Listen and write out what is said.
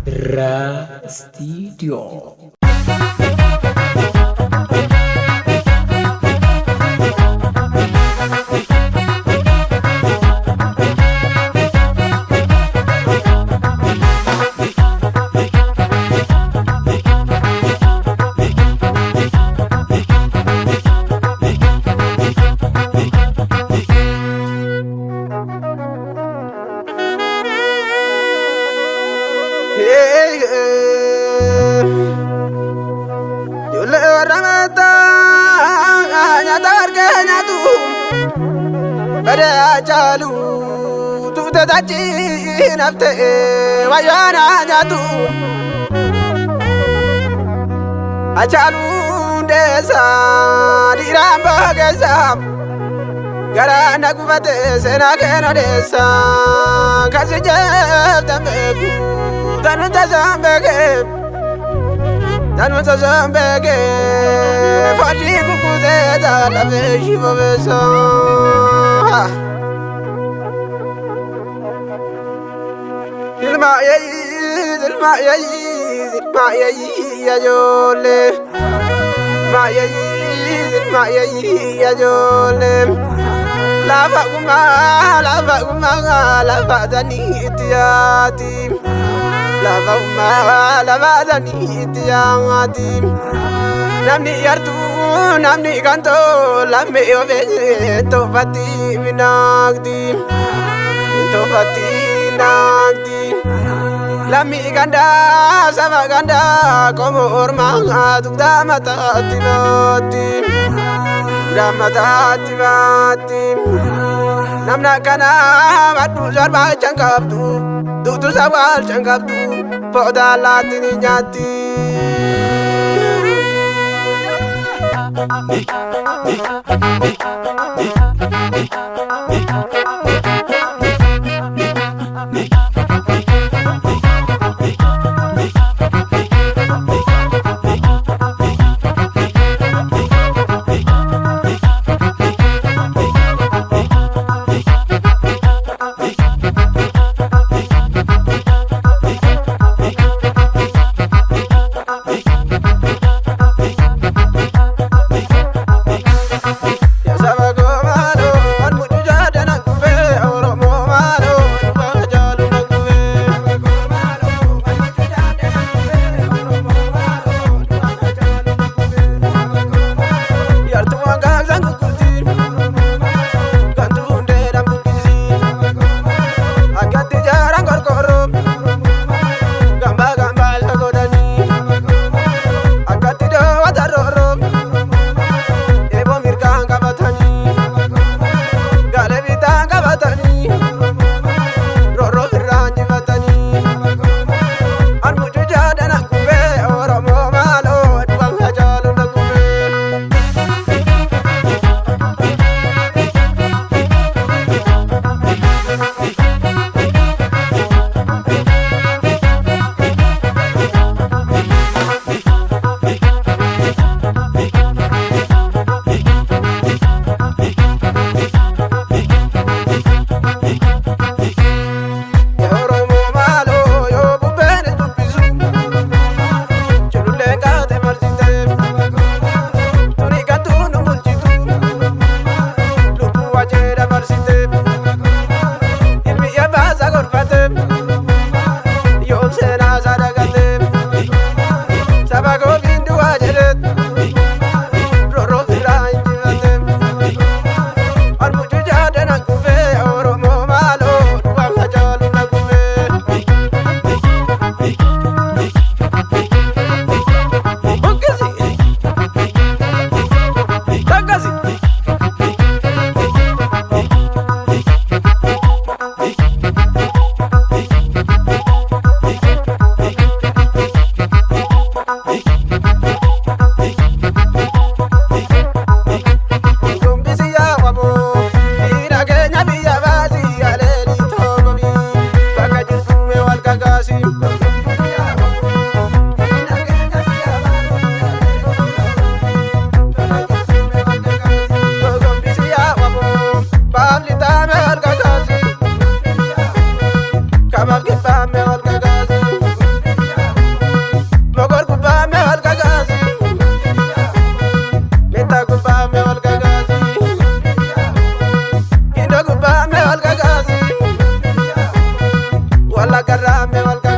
Birraa Istiidiyoo. Ijoollee warra mataa nyaata warqee nyaatu badee caalu tuute tachi nafte wayyaana nyaatu. Hacaaluu Hundeessaa dhiiraan baageessa garaa na gubate seenaa kee odeessa kasi jeeftan beeku tanun tasaan beekee. Tanun tasaan beekee fadii kukkutee lafee ishii bobeessa. Ilma yeeyi ilma yeeyi ilma yeeyi ijoollee. Ilma yeeyi ilma yeeyi ijoollee. Lafa gumaa lafa gumaa lafa sanii itti yaati. Lafa gumaa lafa sanii itti yaati. Namni yartuu namni kantoo lammii ofii tofatti minaagdi. Tofatti naagdi. Lammii gandaa saba gandaa qomoo ormaa dugdaa mataatti baatti. Dugdaa mataatti baatti. Namni akkanaa baddu sarbaacha hin qabdu. Duutu sawwaalcha hin qabdu. Booda allaatti ni nyaatti. Saba koo maaloo waan mucuu jaadana gubee Oromoo maaloo dhugaa jaalu na gubee. Yartuu waan gaafsan kukkutii gantuu hundeedhaan buqqisii akkatti jaaran qorqorroo gambaa gambaa isa godhanii akkatti dhoowwatan roorroo eeboo mirgaan qabatanii gaalee bitaan qabatanii roorroo birraan jifatanii almucuu jaadana gubee Oromoo maaloo dhugaan hajaalu na gubee. Oromoo maaloo yoo bubbeen dubbisu culullee kaate marsite tuni gantuu nu bulchitu lubbuu wajjee dabarsite ilmi abbaasaa gorfate yoom seenaa isaa dagate saba koofiin du'aa jedhe roorroo firraa injifate. Almucuu jaadana gubee Oromoo maaloo dhugaan hajaalu na gubee. Buqqisi takkasi. Gombisi yaa waboo dhiira keenya biyya baasii aleelii toogobii bakka jirtu mee wal kakaasi. Gombisi yaa waboo baafli taame wal kakaasi. Kabaaf kibbaame wal kakaasi. Wallaggarraa mee wal.